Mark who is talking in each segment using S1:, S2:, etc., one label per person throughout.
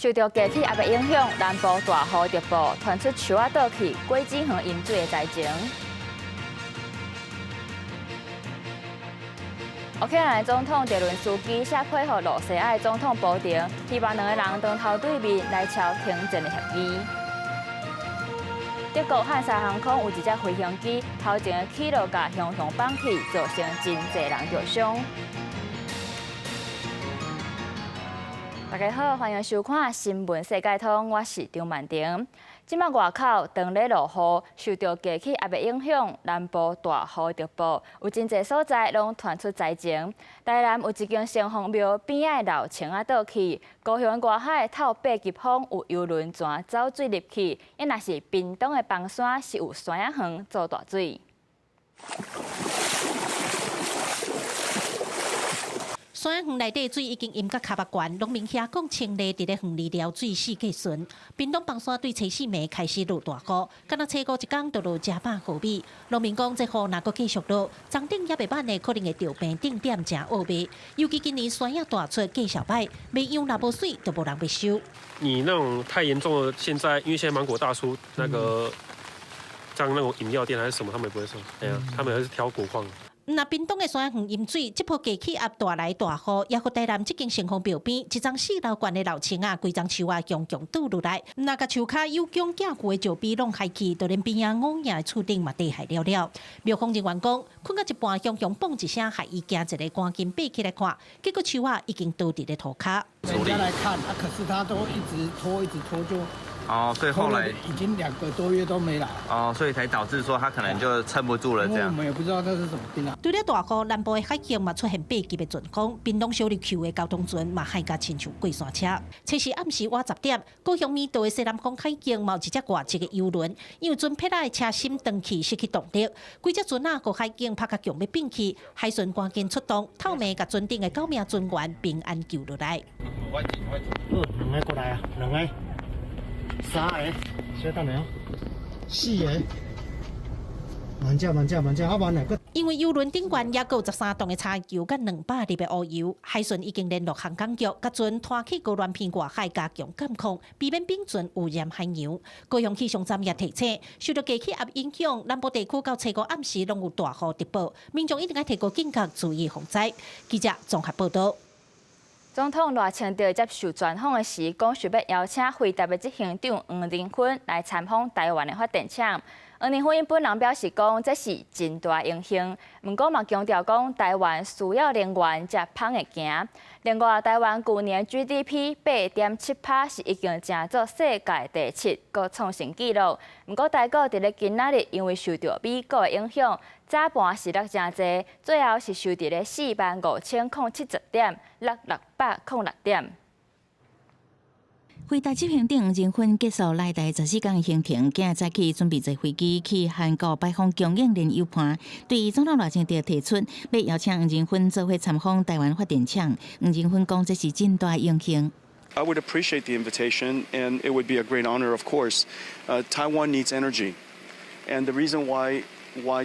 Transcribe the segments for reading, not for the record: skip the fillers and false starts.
S1: 受著低氣壓的影響，南部大雨直爆，傳出樹仔倒去、果子園淹水的災情。烏克蘭總統澤倫斯基寫批予露西亞總統普丁，希望兩个人當頭對面來簽停戰的協議。德國漢莎航空有一隻飛行機頭前起落架雄雄綁去，造成真濟人著傷。大家好，歡迎收看《新聞世界通》，我是張曼婷。這擺外口當咧落雨，受著低氣壓的影響，南部大雨直爆，有真濟所在攏傳出災情。台南有一間城隍廟邊仔的老牆仔倒去，高雄外海透八級風，有郵輪船走水入去，抑若是屏東的枋山是有山仔園做大水。
S2: 山仔園內底水已經淹甲跤目懸，農民遐講清理佇咧園裡撩水四季巡。屏東枋山對初四暝開始落大雨，敢若初五一工就落成百毫米。農民講，這雨若閣繼續落，欉頂猶未挽的可能會著病定點誠惡賣。尤其今年山仔大出價數歹，賣秧若無媠，就無人欲收。
S3: 你那種太嚴重的，現在因為現在芒果大出，那個像那種飲料店還是什麼，他們也不會收。對啊，他們還是挑果況。
S2: 若屏東的山仔園淹水，這波低氣壓帶來大雨，也予台南這間城隍廟邊一層四樓懸的老牆仔，規叢樹仔強強倒落來，若共樹跤有強寄舊的石碑攏害去，就連邊仔五營的厝頂嘛地害了了。廟方人員講，睏到一半，雄雄嘣一聲，害伊驚一下，趕緊爬起來看，結果樹仔已經倒佇咧塗跤。
S4: 人家來看，啊，可是他都一直拖，一直拖就。
S5: 哦，所以後來
S4: 已經2個多月都沒來。
S5: 哦，所以才導致說他可能就撐不住了，這樣。
S4: 我們也不知道他是怎麼病啊。
S2: 除了大雨，南部的海景嘛出現八級的狀況，屏東小綠球的交通船嘛害甲親像過山車。初四暗時倚10點，高雄美道的西南方海景嘛有一隻外籍的郵輪，因為船撇仔的車芯斷去，失去動力，規隻船仔予海景拍甲強欲變去，海巡趕緊出動，透暝共船頂的九名船員平安救落來。
S6: 兩个過來啊，兩个。三个，稍等下，四个，慢只慢只慢只，啊慢來。
S2: 因為郵輪頂懸猶閣有13噸的柴油佮200粒的烏油，海巡已經聯絡航港局，共船拖去高鑾鼻外海加強監控，避免丙船污染海洋。高雄氣象站也提醒，受著低氣壓影響，南部地區到初五暗時攏有大雨直報，民眾一定愛提高警覺，注意防災。記者綜合報道。
S1: 總統賴清德接受專訪的時，講想欲邀請輝達的執行長黃仁勳來參訪台灣的發電廠。黃仁勳本人表示講，這是真大榮幸，毋過嘛強調講，台灣需要能源才麭會行。另外，台灣舊年 GDP 8.7%是已經成做世界第七，閣創新紀錄。毋過台股佇咧今仔日因為受著美股的影響，早盤是落誠濟，最後是收佇咧45,070點，落606點。
S7: 輝達執行長黃仁勳結束來台14天的行程，今日早起準備坐飛機去韓國拜訪供應鏈友伴。對總統賴清德提出欲邀請黃仁勳做伙參訪台灣發電廠，黃仁勳講這是真大榮幸。
S8: I would appreciate the invitation, and it would be a great honor, of course. Taiwan needs energy, and the reason why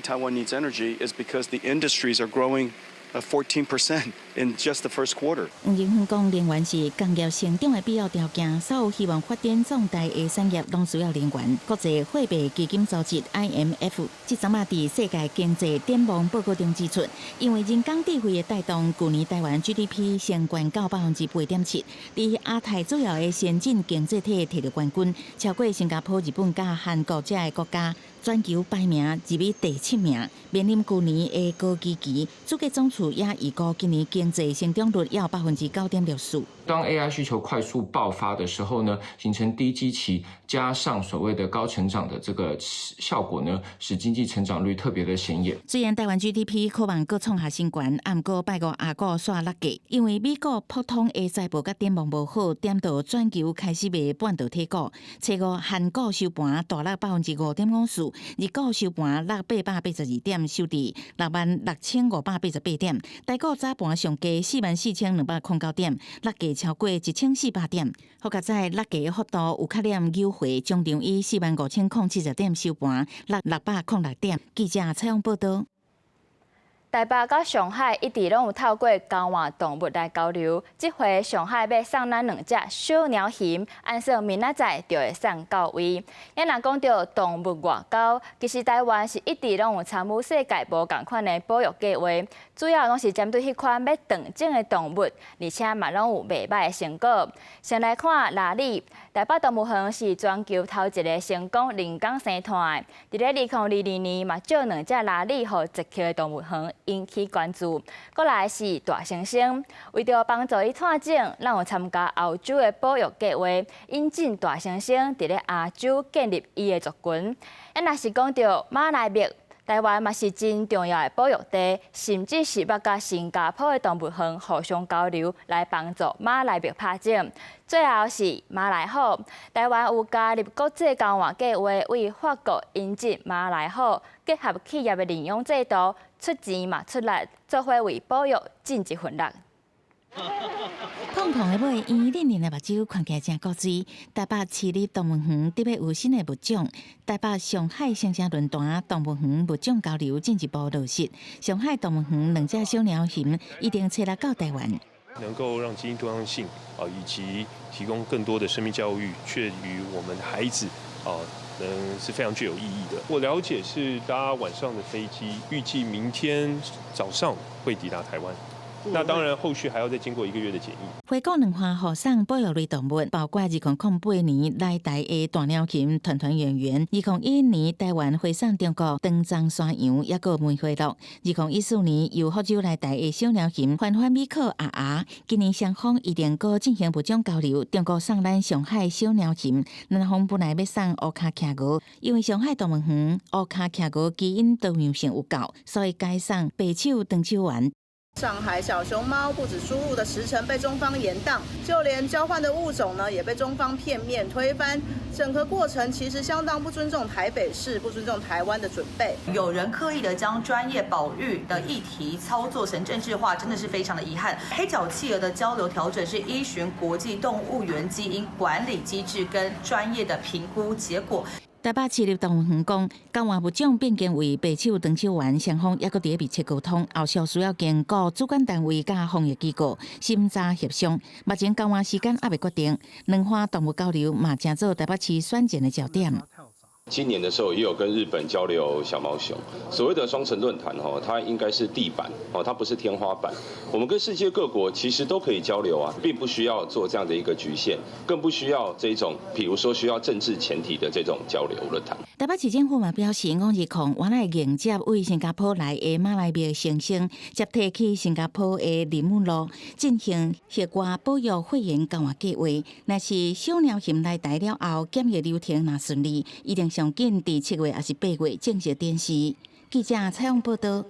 S8: Taiwan needs energy is because the industries are growing 14% in just the first quarter.
S7: 黃仁勳講，能源是工業成長的必要條件，所有希望發展壯大的產業攏需要能源。國際貨幣基金組織 IMF 這陣仔佇世界經濟展望報告中指出，因為人工智慧的帶動，舊年台灣 GDP 升懸到8.7%，佇亞太主要的先進經濟體摕著冠軍，超過新加坡、日本佮韓國這个國家。全球排名入去第七名，面臨舊年的高基期，主計總處也預估今年經濟成長率要9.64%。
S9: 當 AI 需求快速爆發的時候呢，形成低基期，加上所謂的高成長的這個效果呢，使經濟成長率特別的顯眼。
S7: 雖然台灣 GDP 可望閣創下新懸，毋過拜五亞股煞落價，因為美股普通的財報佮展望無好，點到全球開始賣半導體股。初五韓股收盤大落5.54%，日股收盤落882點，收佇66,588點。台股早盤上低44,209點，落價超過1400點。好佳哉落價的幅度有較減扭回，終場以45,070點收盤，落606點。記者採訪報道。
S1: 台北佮上海一直攏有透過交換動物來交流。這回上海欲送咱兩隻小貓熊，按算明仔載就會送到位。咱若講著動物外交，其實台灣是一直攏有參與世界無仝款的保育計劃，主要攏是針對彼款欲斷種的動物，而且嘛攏有袂䆀的成果。先來看鯪鯉，台北動物園是全球頭一个成功人工生湠的，佇咧2022年嘛借兩隻鯪鯉予捷克的動物園引起關注。過來是大猩猩，為著幫助伊湠種，咱有參加歐洲的保育計劃，引進大猩猩佇咧亞洲建立伊的族群。咱若是講著馬來貘，台灣嘛是真重要的保育地，甚至是捌佮新加坡的動物園互相交流，來幫助馬來貘拍種。最後是馬來虎，台灣有加入國際交換計劃，為法國引進馬來虎，結合企業的認養制度，出錢嘛出力，做伙為保育盡一份力。
S7: 胖胖的尾，圓輪輪的目睭，看起來誠古錐。台北市立動物園特別有新的物種，台北上海猩猩論壇動物園物種交流進一步落實。上海動物園兩隻小貓熊一定冊來到台灣。
S10: 能夠讓基因多樣性啊，以及提供更多的生命教育，卻於我們孩子啊，能是非常具有意義的。我了解是搭晚上的飛機，預計明天早上會抵達台灣。那當然，後續還要再經過一個月的檢疫。
S7: 回顧兩岸互送保育類動物，包括2008年來台的大貓熊團團圓圓，2011年台灣回送中國長鬃山羊，抑閣梅花鹿，2014年由福州來台的小貓熊歡歡米克阿阿，今年雙方一定閣進行物種交流，中國送咱上海小貓熊，南方本來欲送烏跤企鵝，因為上海動物園烏跤企鵝基因多樣性有夠，所以改送白手長手猿。
S11: 上海小熊貓不止輸入的時程被中方延宕，就連交換的物種呢也被中方片面推翻。整個過程其實相當不尊重台北市，不尊重台灣的準備。
S12: 有人刻意的將專業保育的議題操作成政治化，真的是非常的遺憾。黑腳企鵝的交流調整是依循國際動物園基因管理機制跟專業的評估結果。
S7: 台北市立動物園講，交換物種變更為白手長手猿，雙方猶閣佇咧密切溝通，後續需要經過主管單位佮防疫機構審查協商。目前交換時間猶未決定，兩岸動物交流嘛，成做台北市選戰的焦點。
S13: 今年的時候也有跟日本交流小貓熊，所謂的雙城論壇吼，它應該是地板哦，它不是天花板。我們跟世界各國其實都可以交流啊，並不需要做這樣的一個局限，更不需要這種，譬如說需要政治前提的這種交流論壇。
S7: 台北市政府嘛表示，五二空原來迎接為新加坡來的馬來貘猩猩，接替去新加坡的林姆路進行戶外保育會員交換計劃。若是小貓熊來台了後，檢疫流程若順利，一定上緊佇7月抑是8月正式展示。記者採訪報道。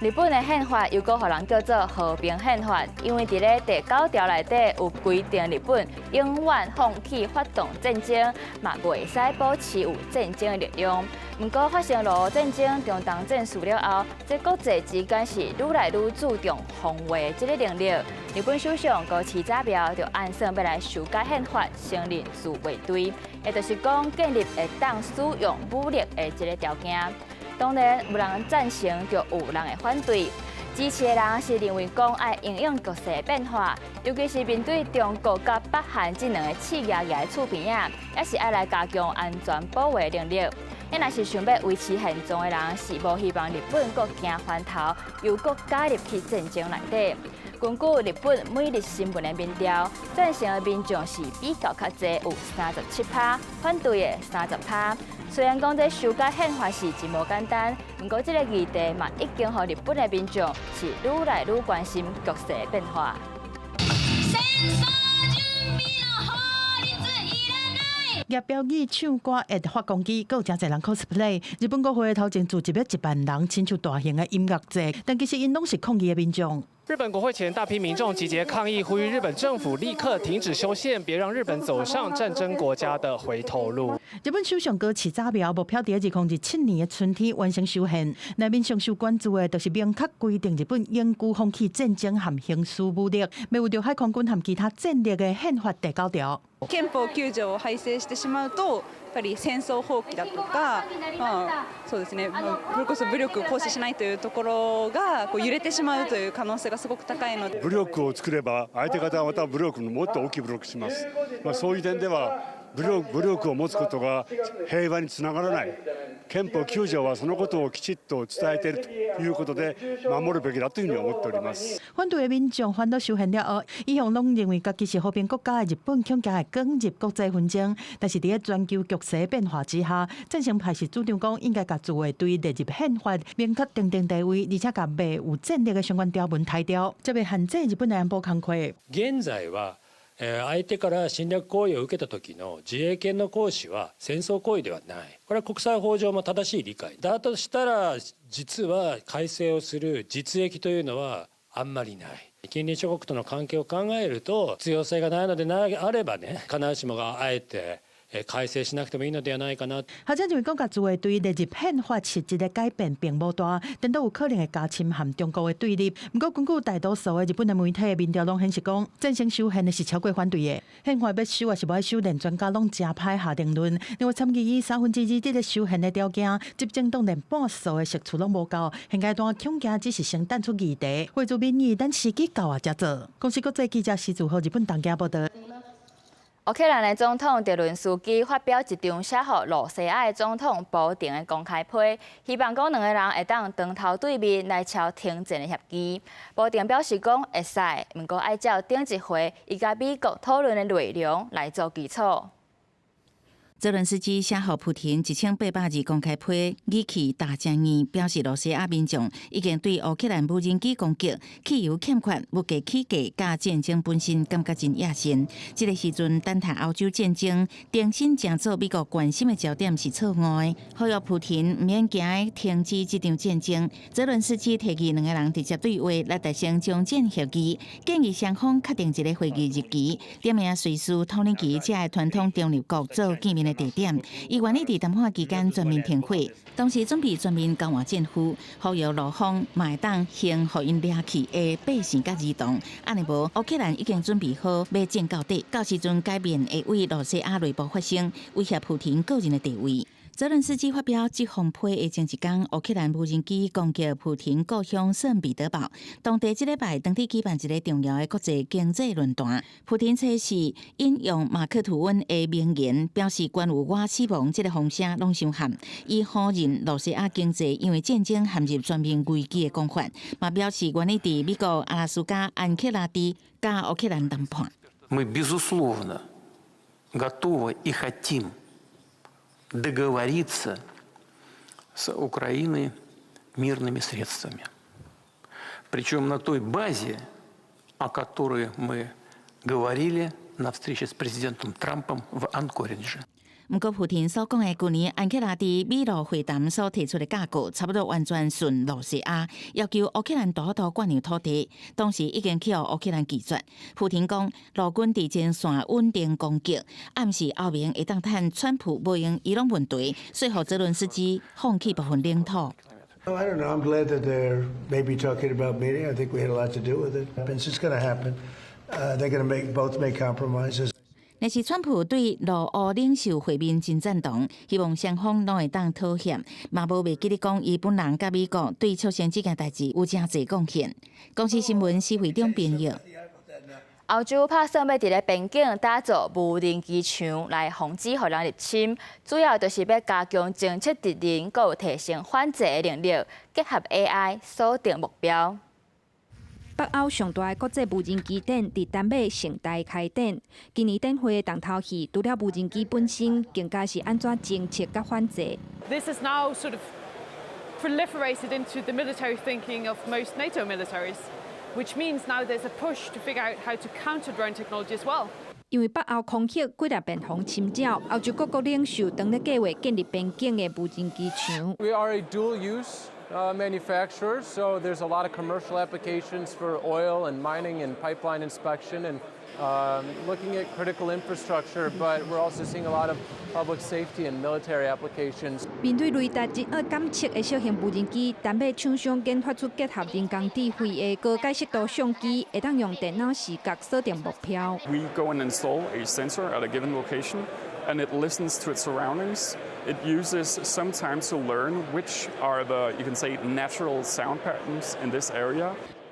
S1: 日本的憲法又閣予人叫做和平憲法，因為佇咧第九條內底有規定，日本永遠放棄發動戰爭，嘛袂使保持有戰爭的力量。毋過發生俄烏戰爭、中東戰事了後，這國際之間是愈來愈注重防衛這个能力。日本首相高市早苗就按算欲來修改憲法，承認自衛隊，也就是講建立會當使用武力的這个條件。當然有人贊成，就有人會反對。支持的人是認為講愛因應局勢變化，尤其是面對中國佮北韓這兩个刺蜈蜈佇厝邊仔，也是愛來加強安全保衛能力。若是想欲維持現狀的人，是無希望日本閣行翻頭，又閣加入去戰爭內底。根據日本每日新聞的民調，贊成的民眾是比較較濟，有37趴，反對的30趴。雖然講這修改憲法是真無簡單，毋過這个議題嘛已經予日本的民眾是愈來愈關心局勢的變化。
S14: 舉標語、唱歌、會發光機，閣有誠濟人 cosplay。日本國會頭前聚集了1萬人，親像大型的音樂節，但其實𪜶攏是抗議的民眾。
S15: 日本國會前大批民眾集結抗議，呼籲日本政府立刻停止修憲，別讓日本走上戰爭國家的回頭路。
S14: 日本首相高市早苗目標佇2027年的春天完成修憲。內面上受關注的，就是明確規定日本永久放棄戰爭和行使武力，欲為著海空軍和其他戰力的憲法第九條。
S16: 憲法9條を改正してしまうと、ぱり戦争放棄だとか、まあ、そうですね、まあ、それこそ武力を行使しないというところがこう揺れてしまうという可能性がすごく高いので。
S17: 武力を作れば、相手方はまた武力のもっと大きい武力します。まあ、そういう点では武力を持つことが平和につながらない。憲法9条はそのことをきちっと伝えているということで、守るべきだというふうに思っております。
S14: 反對的民眾煩惱修憲了後，一向攏認為家己是和平國家的日本，恐驚會捲入國際紛爭。但是佇咧全球局勢變化之下，贊成派是主張講應該共自衛隊列入憲法，明確訂定地位，而且共未有戰力的相關條文剔掉，這欲限制日本的安保工課。
S18: 現在は相手から侵略行為を受けた時の自衛権の行使は戦争行為ではない。これは国際法上も正しい理解だとしたら、実は改正をする実益というのはあんまりない。近隣諸国との関係を考えると、必要性がないのであればね、必ずしもがあえて改正しなくてもいいのではないかな。
S14: 學者認為講，共自衛隊列入憲法實質的改變並無大，顛倒有可能會加深和中國的對立。毋過，根據大多數的日本的媒體民調攏顯示講，贊成修憲的是超過反對的。憲法欲修抑是無愛修，連專家攏誠歹下定論。因為參議院2/3佇咧修憲的條件，執政黨連半數的席次攏無夠，現階段恐驚只是先淡出議題，匯聚民意，等時機到啊才做。公視國際記者施祖豪日本東京報道。
S1: 烏克蘭的總統澤倫斯基發表一張寫予露西亞的總統普廷的公開批，希望講兩个人會當當頭對面來簽停戰的協議。普廷表示講會使，毋過愛照頂一回伊佮美國討論的內容來做基礎。
S7: 澤倫斯基寫予普廷1800字公開批，語氣大正硬，表示露西亞民眾已經對烏克蘭無人機攻擊、汽油欠缺、物價起價、佮戰爭本身感覺真野心。這个時陣，等待歐洲戰爭重新成做美國關心的焦點是錯誤的。呼籲普廷毋免驚停止這場戰爭。澤倫斯基提議兩个人直接對話來達成終戰協議，建議雙方確定一个會議日期，點名瑞士、土耳其這个傳統中立國做見面的地點，伊願意佇談判期間全面停火，同時準備全面交換戰俘，呼籲露方嘛會當先予𪜶掠去的百姓佮兒童，按呢無烏克蘭已經準備好欲戰到底，到時陣改變會為露西亞內部發生，威脅普廷個人的地位。澤倫斯基發表這封批的前一工，烏克蘭無人機攻擊普廷故鄉聖彼得堡，當地這禮拜當地舉辦一个重要的國際經濟論壇。普廷測試引用馬克吐溫的名言，表示關於我死亡這个風聲攏傷譀。伊否認露西亞經濟因為戰爭陷入全面危機的講法，嘛表示願意佇美國阿拉斯加安克拉治佮烏克蘭談判。
S19: Мы безусловно готовы и хотим договориться с Украиной мирными средствами. Причем на той базе, о которой мы говорили на встрече с президентом Трампом в Анкоридже.
S7: 毋過，普廷所講的舊年安克拉治美露會談所提出的架構，差不多完全順露西亞，要求烏克蘭大幅度割讓土地，當時已經去予烏克蘭拒絕。普廷講，露軍佇前線穩定攻擊，暗示歐盟會當趁川普無閒伊朗問題，說服澤倫斯基放棄部分領土。
S20: I don't know. I'm glad that they're maybe talking about meeting. I think we had a lot to do with it. It's going to happen. They're going to both make compromises.
S7: 若是川普對露烏領袖會面真贊同，希望雙方攏會當妥協，嘛無袂記得講伊本人佮美國對促成這件代誌有誠濟貢獻。公視新聞施惠中編譯。
S1: 歐洲拍算欲佇咧邊境打造無人機牆來防止予人入侵，主要就是欲加強偵測敵人，閣有提升反制的能力，結合 AI 鎖定目標。
S21: 北歐上大的國際無人機展佇丹麥盛大開展。今年展會的重頭戲，除了無人機本身，更加是按怎偵測佮反制。
S22: This has now sort of proliferated into the military thinking of most NATO militaries, which means now there's a push to figure out how to counter drone technology as well.
S21: 因為北歐空域幾若變予侵擾，歐洲各國領袖當咧計劃建立邊境的無人機牆。
S23: We are a dual use manufacturer, so there's a lot of commercial applications for oil and mining and pipeline inspection, and
S3: Looking at critical infrastructure, but we're also seeing a lot of public safety and military applications.
S21: 面對雷達真愛感測的小型無人機，丹麥廠商研發出結合人工智慧的高解析度相機，會當用電腦視覺鎖定目標。
S5: We go and install a sensor at a given location, and it listens to its surroundings. It uses some time to learn which are the, you can say, natural sound patterns in this area.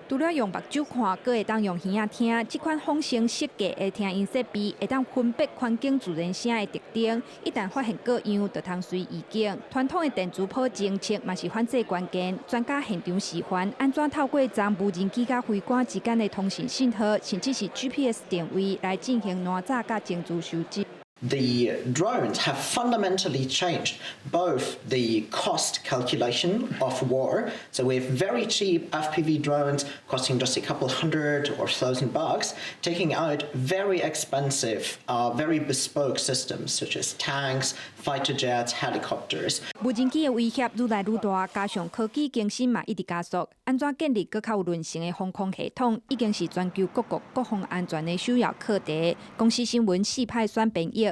S21: 除了用目睭看，閣會當用耳仔聽。這款仿生設計的聽音設備，會當分辨環境自然聲的特徵。一旦發現過樣，就通隨預警。傳統的電磁波偵測嘛是反制關鍵。專家現場示範，按怎透過將無人機佮飛官之間的通訊信號，甚至是 GPS 定位來進行攔截佮情資收集。
S23: The drones have fundamentally changed both the cost calculation of war. So we have very cheap FPV drones costing just a couple hundred or thousand bucks, taking out very expensive, very bespoke systems such as tanks, fighter jets, helicopters.
S21: 無人機的威脅愈來愈大，加上科技更新嘛一直加速，按怎建立閣較有韌性的防空系統，已經是全球各國國防安全的首要課題。公視新聞四派選編譯。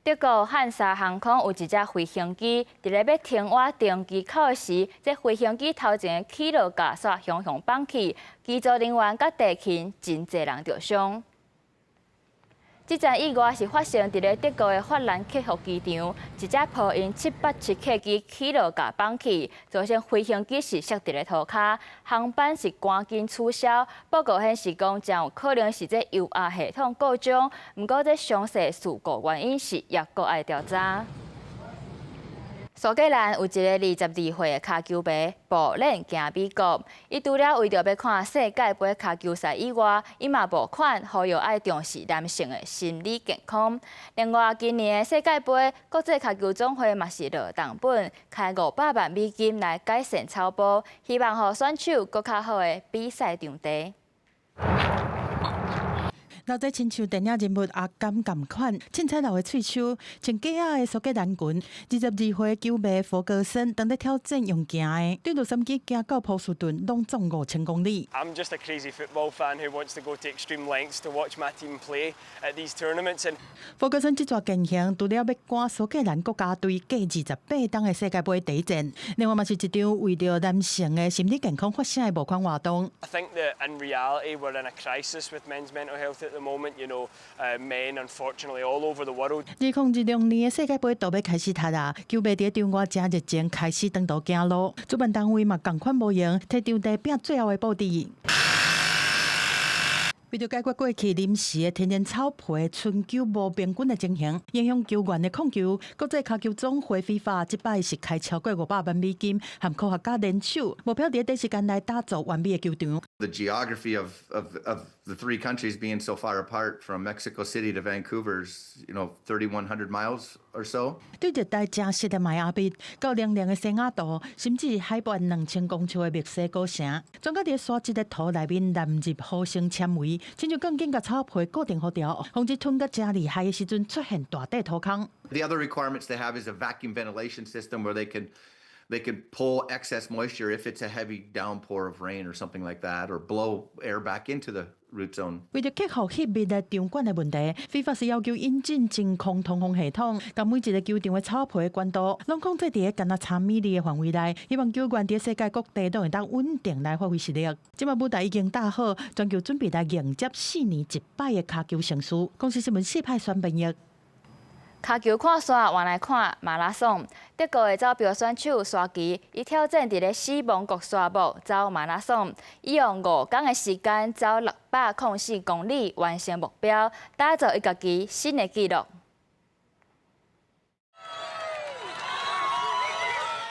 S1: 德國漢莎航空有一隻飛行機，佇咧欲停倚登機口的時，這飛行機頭前的起落架煞雄雄放去，機組人員佮地勤真濟人著傷。這場意外是發生佇咧德國的法蘭克福機場，一隻波音787客機起落架放去，造成飛行機是摔佇咧塗跤，航班是趕緊取消。報告顯示講，真有可能是這油壓系統故障，毋過這詳細事故原因是猶閣愛調查。蘇格蘭有一个22歲的跤球迷步練行美國，伊除了為著欲看世界盃跤球賽以外，伊嘛募款呼籲愛重視男性的心理健康。另外，今年的世界盃國際跤球總會嘛是落重本，開500萬美金來改善草埔，希望予選手閣較好的比賽場地。
S14: 老這親像電影人物阿甘仝款，凊彩留的喙鬚，穿假仔的蘇格蘭裙。22歲球迷佛格森當咧挑戰用行的，對洛杉磯行到波士頓，攏總5000公里。
S24: I'm just a crazy football fan who wants to go to extreme lengths to watch my team play at these tournaments. And
S14: 佛格森這逝健行，除了欲趕蘇格蘭國家隊過28冬的世界盃第一戰，另外嘛是一場為著男性的心理健康發聲的募款活動。
S24: I think that in reality we're in a crisis with men's mental health at the moment. Men unfortunately all over the world.
S14: 2026年的世界盃都欲開始踢啦，球迷佇場外誠熱情開始長途行路，主辦單位嘛仝款無閒，提場地變最後的布置。為著解決過去臨時的天然草皮春秋無平均的情形，影響球員的控球，國際跤球總會 FIFA 這擺是開超過500萬美金，和科學家聯手，目標佇短時間內打造完美的球場。
S25: The geography of the three countries being so far apart from Mexico City to Vancouver's, 3,100 miles or so.
S14: 對熱帶誠適的邁阿密，到涼涼的西雅圖，甚至海拔2000公尺的墨西哥城，專家佇沙質的土內面納入合成纖維，親像鋼筋共草皮固定予牢，防止吞甲誠厲害的時陣出現大塊土空。
S25: The other requirements they have is a vacuum ventilation system where they can pull excess moisture if it's a heavy downpour of rain or something like that, or blow air back into the root zone.
S14: 為著克服氣密的場館的問題，FIFA 是要求引進真空通風系統，共每一个球場的草皮懸度攏控制佇咧干焦三米的範圍內，希望球員佇世界各地都會當穩定來發揮實力。這擺舞台已經搭好，全球準備來迎接4年一擺的跤球盛事。公視新聞四派選編譯。
S1: 跤球看煞，換來看馬拉松。德國的走標選手沙奇，伊挑戰佇咧死亡谷沙漠走馬拉松，伊用5工的時間走604公里，完成目標，打造伊家己新的紀錄。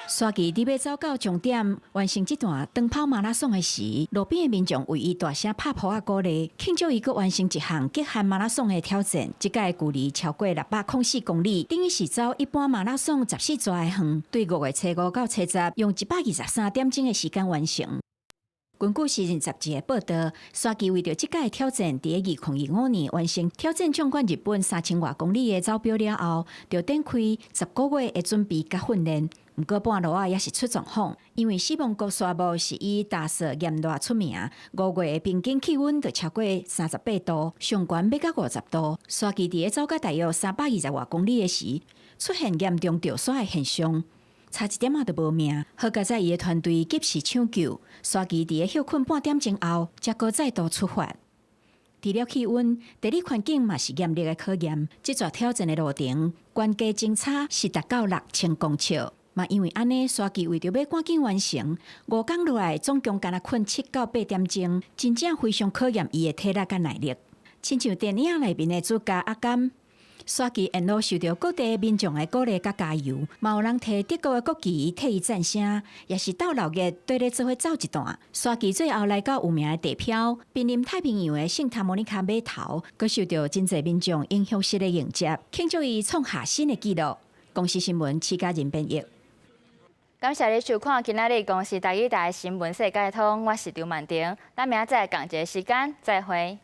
S7: 沙奇佇欲走到終點，完成這段長跑馬拉松的時，路邊的民眾為伊大聲拍噗仔鼓勵，慶祝伊閣完成一項極限馬拉松的挑戰。這擺距離超過604公里，等於是走一般馬拉松14逝的遠。對5月初5到初10，用123點鐘的時間完成。
S2: 根據時人雜誌的報導，沙奇為著這屆挑戰，佇2025年完成挑戰縱貫日本3000外公里的走錶了後，就展開10個月的準備佮訓練。毋過半路仔也是出狀況，因為死亡谷沙漠是以乾燥炎熱出名，5月的平均氣溫就超過38度，上懸欲到50度。沙奇佇咧走到大約320外公里的時，出現嚴重著沙的現象，差一點仔就無命。好佳哉伊的團隊及時搶救，沙奇佇咧歇睏半點鐘後，才閣再度出發。除了氣溫，地理環境嘛是嚴厲的考驗。這逝挑戰的路程，懸低鐘差是達到6000公尺。嘛，因為按呢，沙奇為著欲趕緊完成，5工落來總共干焦睏7到8點鐘，真正非常考驗伊的體力佮耐力。親像電影內面的主角阿甘，沙奇沿路受著各地民眾的鼓勵佮加油，嘛有人提德國的國旗替伊贊聲，也是鬥鬧熱，綴咧做伙走一段。沙奇最後來到有名的地標，瀕臨太平洋的聖塔莫尼卡碼頭，閣受著真濟民眾英雄式的迎接，慶祝伊創下新的紀錄。公視新聞，徐家仁編譯。
S1: 感謝你收看今仔日公視台語台新聞世界通，我是張曼婷，咱明仔載仝一个時間再會。